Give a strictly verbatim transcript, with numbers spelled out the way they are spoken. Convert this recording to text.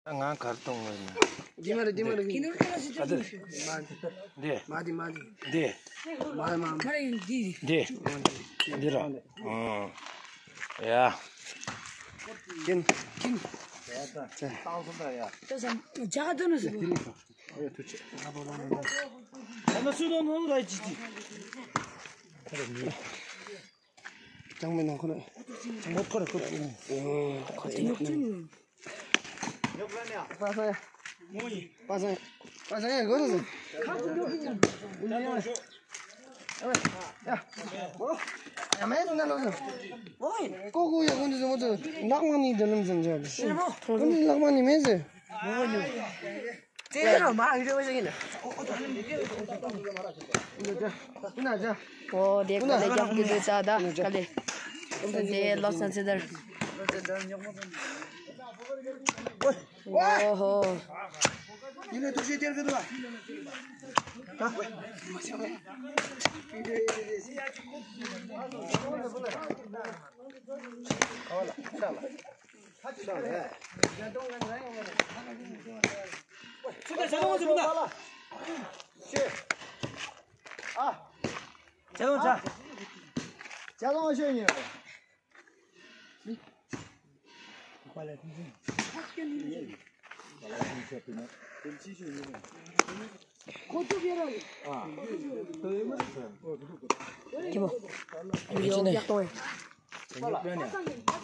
ད་ང་གར་གཏོང་ངོས་ནས། འདི་མ་རེད། འདི་མ་རེད། འདི། མ་འདི། འདི། འདི་མ་འདི། འདི། མ་འདི། འདི། མ་རེད། འདི། འདི་ར། ཨང་། ཡ། ཀིན། ཀིན། ད་ས་ཇ་ག་དུ་ནུ་སུ། ཨ་ན་སུ་དོ་ནོ་ར་ཅི་ཅི། ཅང་མེད་ན་ཁོ་ར། ཅང་མེད་ཁོ་ར་ཁོ་ར། ཨོ། ཁོ་ཅི་ནོ་ཅི་ནོ། པ་སངས། པ་སངས། པ་སངས་ཡ་གོ་ར་ཟེར། ཡ། ཨོ། ཡ་མེད་ན་ལོ་ཟེར། ཨོ། ཀོ་ཀོ་ཡ་གོ་འདི་ཟེར་མོ་ཚོ་ལག་མ་ནི་འདི་ལམ་ཟེར་འཇོག་འདི། ཀོ་ནི་ལག་མ་ནི་མེད་ཟེར། ཙེ་རོ་མ་ཨི་རོ་ཞིག་ཡིན། ཨོ་དེ་ཀ་ལེ་རྒྱབ་ཀྱི་འདུག་ས་ད་ཀ་ལེ། དེ་ལོ་སང་ཚེ་དར། ཨོ་ཧོ། ཡིན་ནའི་ཐུགས་རྗེ་གཏེར་གི་འདུག་ཨ།